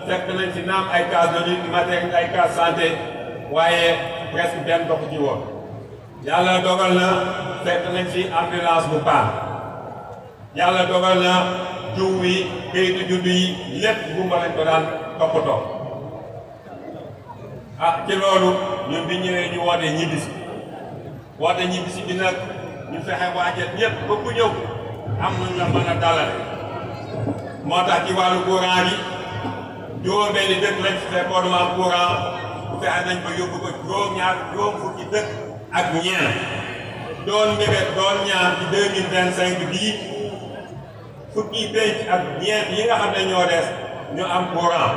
fekk nañ fi naam ay case de lutte matériel ay case santé waaye presque benn dox ci woon yàlla dogal na fekk nañ fi ambulance bu paan yàlla dogal na jiw wi kayitu juddu yi lépp gumba lañ ko daan toppatoo ci loolu ñun bi ñëwee ñu woote ñibbisi bi nag ñu fexe waajal ñëpp ba ku ñëw am nañ la mën a dalale moo tax ci wàllu courant bi juróom-benni dëkk lañ fi fekkoon mu am courant bu fexe nañ ko yóbbu ko juróom fukki dëkk ak ñeent doon mbébét doon ñaan ci 2025 bii fukki penc ak ñeent yi nga xam ne ñoo des ñu am courant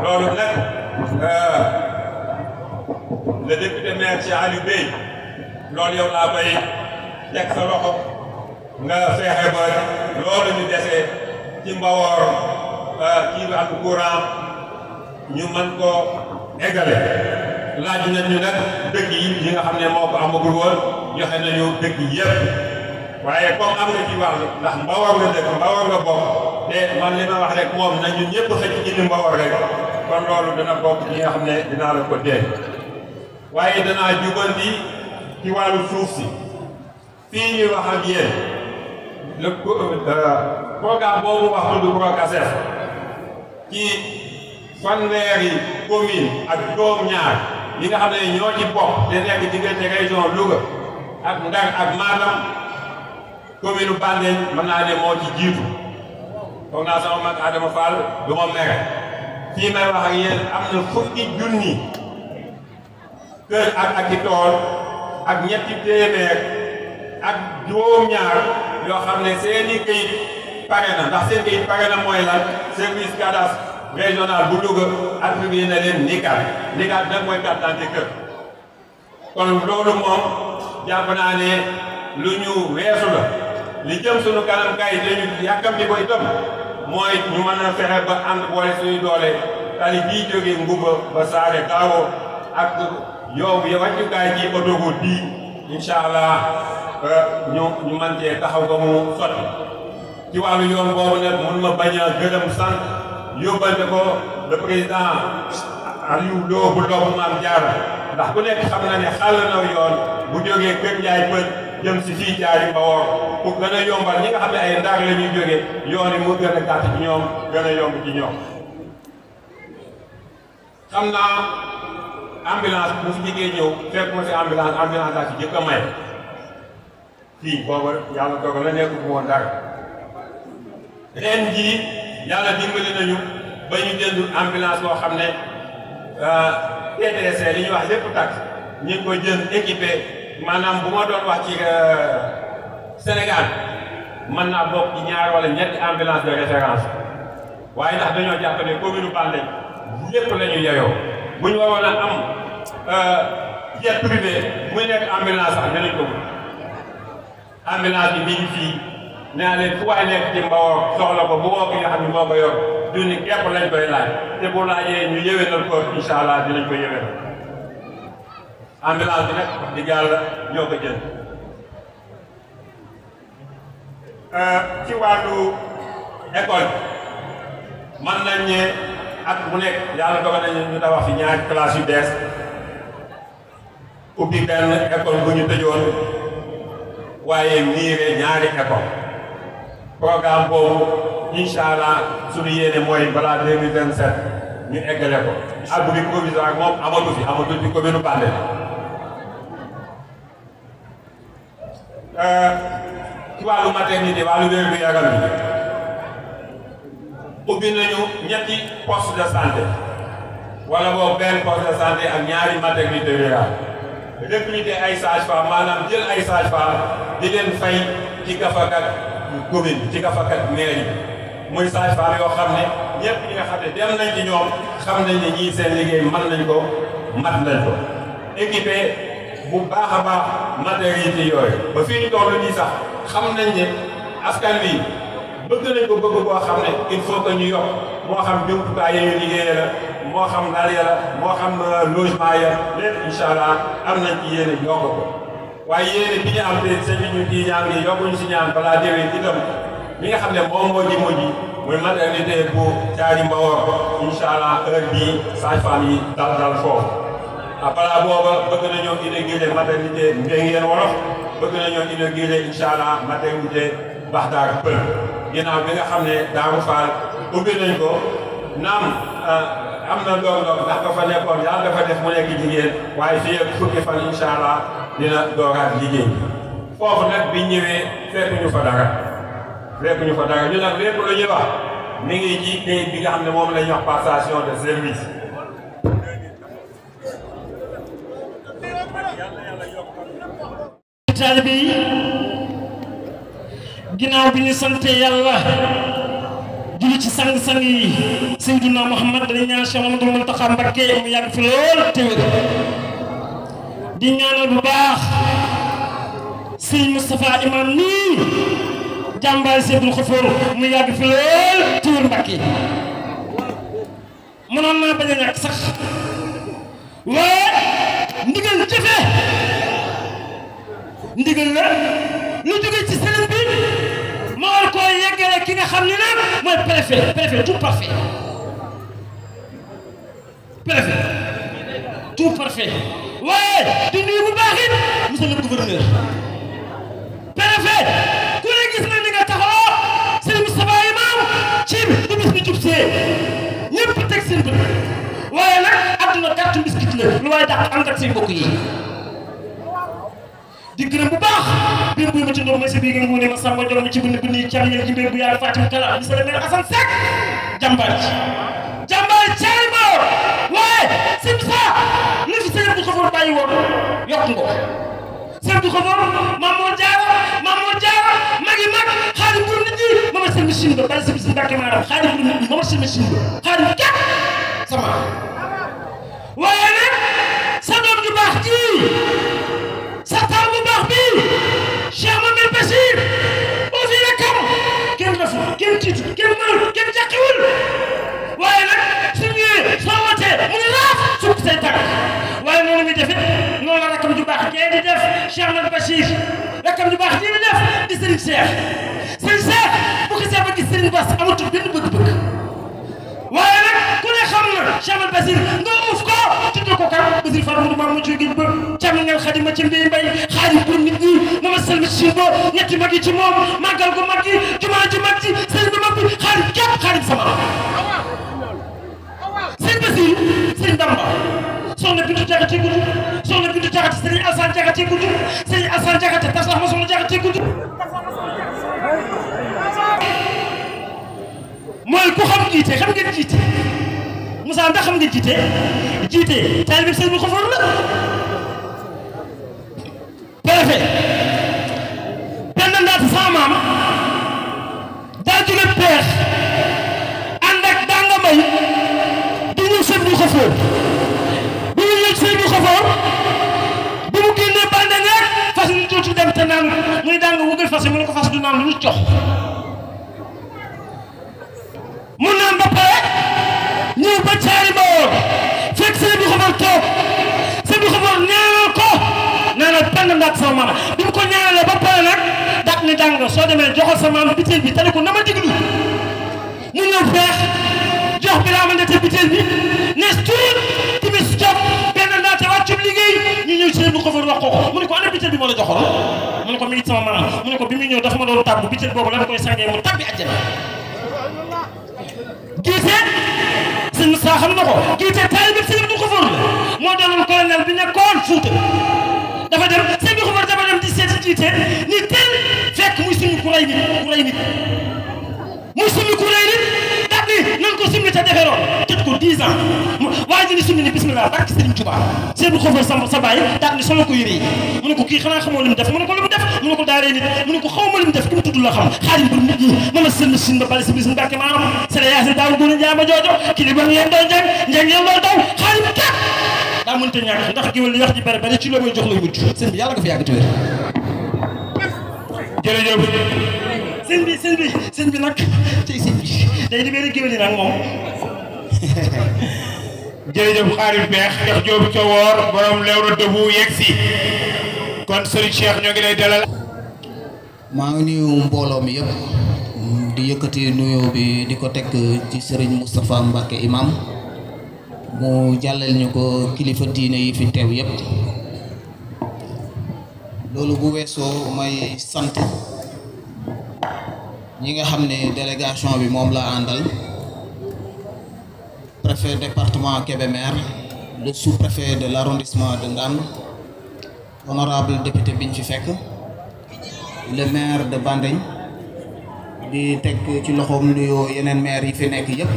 loolu nag le député maire Cheikh Aliou Bey loolu yow laa koy teg sa loxo nga fexe ba loolu ñu desee ci Mbawor ci am courant ñu mën koo eggale laaj nañu nag dëkk yi nga xam ne moo ko amagul woon joxe nañu dëkk yépp waaye comme am nga ci wàll ndax Mbawor nga dëkk Mbawor nga bokk te man li ma wax rek moom nañu ñëpp xëcc ci Mbawor rek kon loolu dana bokk li nga xam ne dinaa la ko dégg waaye danaa jubanti ci wàllu suuf si fii ñuy wax ak yéen le programme boobu wax tudd PROCASEF ci fanweeri commune ak juróom-ñaar yi nga xam ne ñoo ci bokk te nekk diggante région Louga ak Ndar ak Matam commune Bandène mën naa ne moo ci jiitu foog naa sama mag Adama Fall du ma mere fii may wax ak yéen am na fukki junni kër ak i tool ak ñetti téeméer ak juróom-ñaar yoo xam ne seeni këyit pare na ndax seen këyit pare na mooy lan service cadastre régional bu Louga attribué na leen NICAD nag mooy carte d'identité kër kon loolu moom jàpp naa ne lu ñu weesu la li jëm sunu kanam kay te ñu yàkkam di ko itam mooy ñu mën a fexe ba ànd boole suñu doole tali bii jógee Ngumba ba Saare Gaawo ak yow bi wàccukaay ci autoroute bii incha allah ñu mën cee taxaw ba mu sotti ci wàllu yoon boobu nag mun ma bañ a gërëm sant yóbbante ko le président Aliou Lo bu Lobu Maam Jaara ndax ku nekk xam na ne xàll na yoon bu jógee Kër Njaay Pël jëm si fii Jaari Mbawor pour gën a yombal ñi nga xam ne ay Ndar la ñuy jógee yoon yi mu gën a gàtt ci ñoom gën a yomb ci ñoom xam naa ambulance bu fi jigéen ñëw fekk ma si ambulance laa ci jëkk a may fii booba yàlla dogal la nekk bu woon dara ren jii yàlla dimbali nañu ba ñu jënd ambulance boo xam ne TTC li ñuy wax lépp tax ñu ngi ko jënd équipé maanaam bu ma doon wax ci Sénégal mën naa bokk ci ñaar wala ñetti ambulance de référence waaye ndax dañoo jàpp ne commune Bandène lépp la ñu yeyoo bu ñu waroon a am jet privé muy nekk ambulance sax dinañ ko wut ambulance bi mi ngi fii nee naa leen fu waay nekk ci Mbawor soxla ko bu woo ki nga xam ne moo ko yor junni képp lañ koy laaj te bu laajee ñu yéwénal ko incha allah dinañ ko yéwénal ambulance bi nag wax dëgg yàlla ñoo ko jënd ci wàllu école mën nañ ne at bu nekk yàlla dogal nañu ñu tabax fi ñaari classe yu bees ubbi benn école bu ñu tëjoon waaye miire ñaari école programme boobu incha allah suñu yéene mooy balaa 2027 ñu eggale ko abri provisoire moom amatu fi amatul ci commune Bandène ci wàllu maternité wàllu wér gu yaram bi ubbi nañu ñetti poste de santé wala boobu benn poste de santé ak ñaari maternité rurale recruter ay sage-femme maanaam jël ay sage-femme di leen fay ci gafakat commune bi ci gafakat mairie bi muy sage-femme yoo xam ne ñëpp ñi nga xam ne dem nañ ci ñoom xam nañ ne ñii seen liggéey mën nañ ko mat nañ ko équipé bu baax a baax maternité yooyu ba fii ñu toll nii sax xam nañ ne askan wi bëgg nañ ko bëgg boo xam ne il faut que ñu yokk moo xam jumtukaay yi ñu liggéeyee la moo xam lal ya la moo xam logement ya lépp incha allah am nañ ci yéene yokk ko waaye yéene bi ñu am te sëñ bi ñu ci ñaan ngi yokkuñu si ñaan balaa déwén itam mi nga xam ne moom moo ji muy maternité bu Thiary Mbawor incha allah heure bii sage-femme yi dal foofu balaa booba bëgg nañoo inauguré maternité Mbéngeen Wolof bëgg nañoo inauguré incha allah maternité Baxdaar Pël ginnaaw bi nga xam ne Daaru Faal ubbi nañ ko naam am na doog ndax dafa nekkoon yàlla dafa def mu nekk jigéen waaye fii ak fukki fan incha allah dina doogaat liggéey foofu nag bi ñëwee fekkuñu fa dara ñu nag lépp lu ñuy wax mi ngi ci kayit bi nga xam ne moom la ñuy wax passation de service. taalibe yi ginnaaw bi ñu sante yàlla julli ci sang-sang yi Seydina Muhammad dañu ñaan Cheikh Mamadou Mountakha Mbacké mu yàgg fi lool te wér di ñaanal bu baax Serigne Moustapha Imam nii jàmbaay Seydou Khafour mu yàgg fi lool te wér Mbacké mënoon naa bañ a ñàkk sax waaye ndigal jëfe ndigal la lu jóge ci sëriñ bi ma war koo yeggale ki nga xam ne nag mooy préfet tout parfait préfet tout parfait waaye di nuyu bu baax it monsieur le gouverneur préfet ku ne gis na ni nga taxawoo Serigne Moustapha Imam ci bi bis bi jub see ñëpp teg seen bët waaye nag àdduna gàttu mbiskit la lu waaye dàq ànd ak say mbokk yi di gërëm bu baax biir buy ma ci ndox ma si biir nga nguune ma sàmba jom mi ci bind bind cam yel ci mbir bu yaay Fatim Kala monsieur le maire Assane Seck jàmbaar caari ma waaye sim sa li fi sëñ bu xafoor bàyyi woon yokk nga sëñ bu xafoor Mamour Diarra magi mag xaadim bur nit ñi mama seen machine ba bàyyi sa bis Mbàkke maaram xaadim bur nit ñi mama seen machine ba xaadim kat sama waaye nag sa doom ju baax ji sa taal bu baax bi Cheikh Mamadou Bachir aussi rakam kenn rafu kenn tiitu kenn mënul kenn jàqiwul waaye nag su ñëwee soo wootee mu ngi laaf sukk say tànk waaye noonu muy def it noonu la rakam ju baax jee di def Cheikh Mamadou Bachir rakam ju baax jee di def di Serigne Cheikh bu ko see ba gis Serigne Bass amatul benn bëgg-bëgg waaye nag ku ne xam na Cheikh Mamadou Bachir nga uuf ko tudd ko kan Bachir Fatou Moudou Mamadou ci géej ba càmmingal xadima ci mbéy mbay xaadim pour nit ñi mama selmi ci bo ñetti mag yi ci moom màggal gu mag gi jumaa ju mag ji Serigne bu mag bi xaadim képp xaadim sama Serigne Bachir Serigne Bamba soxna Bintu Jaxate gudd soxna Bintu Jaxate Serigne Assane Jaxate gudd Serigne Assane Jaxate tas ma soxna Jaxate gudd mooy ku xam jiite xam ngeen jiite Moussa ndax xam ngeen jiite taalibe Serigne bu xafoor la préfet benn ndaat sama maam daa jóge peex ànd ak danga may di ñëw Serigne bu xafoor bi ñu ñëw Serigne bu xafoor bi mu génnee bande rek fas yi tuuti dem te naan muy danga wugal fas yi mu ne ko fas du naan lu jox mu naan ba pare ñëw ba caari Mbawor fekk Serigne bu xafoor toog Serigne bu xafoor ñaanal ko naanal benn ndaat sama maam bi mu ko ñaanalee ba pare nag daat ni dàng soo demee joxal sa maam biteel bi tane ko na ma diglu mu ñëw feex jox bi laa ma ndete biteel bi nees tuut timis jot benn ndaate wàccub liggéey ñu ñëw Serigne bu xafoor wax ko mu ne ko ana biteel bi moo la joxoon mu ne ko mi ngi sama maam mu ne ko bi muy ñëw dafa ma doon tàggu biteel boobu la koy sàngee mu tàbbi àjjana giite sëñ Moussa xam na ko giite taalibe Serigne bu xafoor la moo doonoon colonel bi nekkoon Fuuta dafa dem Serigne bu xafoor dafa dem di seeti jiite ni tel fekk muy suñu ku rey nit muy suñu ku rey nit daal ni nan ko simmi te deferoon tëj ko 10 ans waaye ji ni summi ni bismillah barke Serigne Touba Serigne bu xafoor sa baay daal ni solo ko yére yi mu ne ko kii xanaa xamoo li mu def mu ne ko lu mu def mu ne ko daaree nit mu ne ko xaw ma li mu def ki mu tudd la xam xaadim bu nit ñi mama sëlm sin ba bale si bis Mbàkke maanaam sele yaasi daaw góor a njaama joojo ki li ban yeen doon njàng yeen loolu daw xaadim kat daa mënta ñàkk ndax géwél li wax ji bari bari ci loo may jox lay mujj sëñ bi yàlla nga fi yàgg téwér jërëjëf sëñ bi nag tey sëñ bi day di benn géwél yi nag moom jërëjëf xaarit beex ndax Jóob Cowoor borom lewru dëbu yegg si kon Serigne Cheikh ñoo ngi lay dalal maa ngi nuyu mbooloo mi yëpp di yëkkati nuyoo bi di ko teg ci Serigne Moustapha Mbacke imam mu jàllale ñu ko kilifa diine yi fi teew yëpp loolu bu weesoo may sant ñi nga xam ne délégation bi moom la àndal préfet département Kébémer le sous-préfet de l'arrondissement de Ndam honorable député biñ fi fekk le maire de Banding di teg ci loxoom nuyoo yeneen maire yi fi nekk yëpp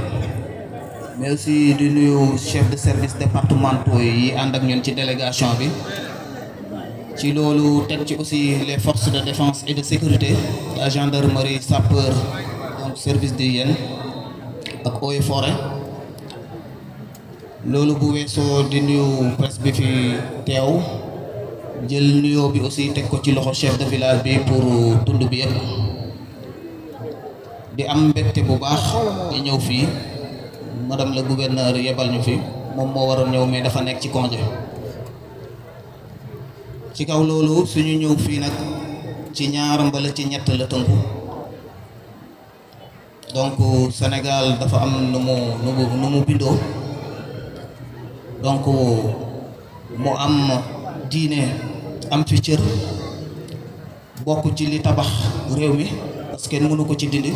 mais aussi di nuyu chef de service départementaux yi ànd ak ñun ci délégation bi ci loolu teg ci aussi les forces de défense et de sécurité la gendarmerie sapeur donc service d'hygiène ak eaux et forêt loolu bu weesoo di nuyu presse bi fi teew jël nuyoo bi aussi teg ko ci loxo chef de village bi pour tund bi yëpp di am mbégte bu baax di ñëw fii madame le gouverneur yebal ñu fi moom moo waroon ñëw mais dafa nekk ci congé ci kaw loolu suñu ñëw fii nag ci ñaar mbala ci ñett la tënku donc Sénégal dafa am nu mu bindoo donc mu am diine am fi cër bokk ci li tabax réew mi parce que mënu ko ci dindi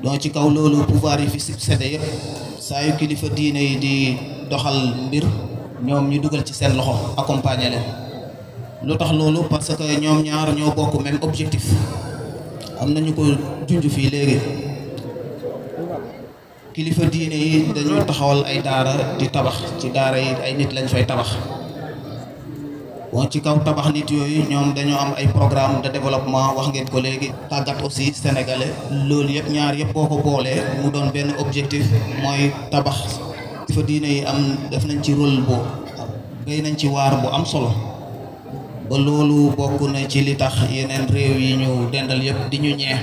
donc ci kaw loolu pouvoir yi fi succédé yëpp saa yu kilifa diine yi di doxal mbir ñoom ñu dugal ci seen loxo accompagner leen lu tax loolu parce que ñoom ñaar ñoo bokk même objectif am nañu ko junj fii léegi kilifa diine yi dañu taxawal ay daara di tabax ci daara yi ay nit lañ fay tabax bon ci kaw tabax nit yooyu ñoom dañoo am ay programme de développement wax ngeen ko léegi tàggat aussi sénégalais loolu yëpp ñaar yëpp boo ko boolee mu doon benn objectif mooy tabax kilifa diine yi am def nañ ci rôle bu béy nañ ci waar bu am solo ba loolu bokk na ci li tax yeneen réew yi ñu dendal yëpp di ñu ñee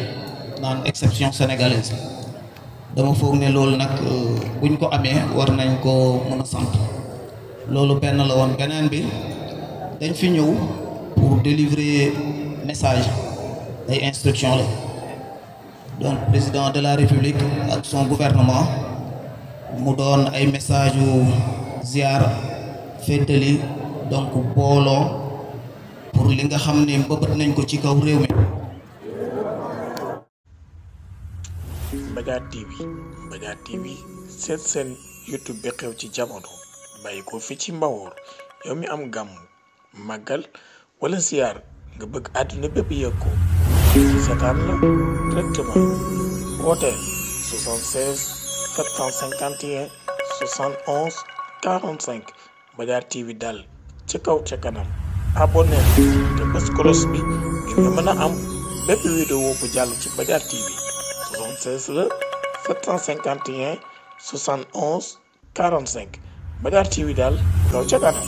naan exception sénégalaise dama foog ne loolu nag buñ ko amee war nañ ko mën a sant loolu benn la woon beneen bi dañ fi ñëw pour délivrer message ay instructions la donc président de la république ak son gouvernement mu doon ay message yu ziar féetali donc booloo pour li nga xam ne mbëbët nañ ko ci kaw réew mi. Mbadiar TV seet seen YouTube bi xew ci jamono bàyyi ko fi ci Mbawor yow mi am gàmm màggal wala ziar nga bëgg àdduna bépp yëg ko seetaan la directement woote 76 751 71 45 Mbadiar TV dal ci kaw ca kanam abonné te bës cloche bi ngir nga mën a am bépp vidéo bu jàll ci Mbadiar TV 76 la 751 71 45 Mbadiar TV daal kaw ca kanam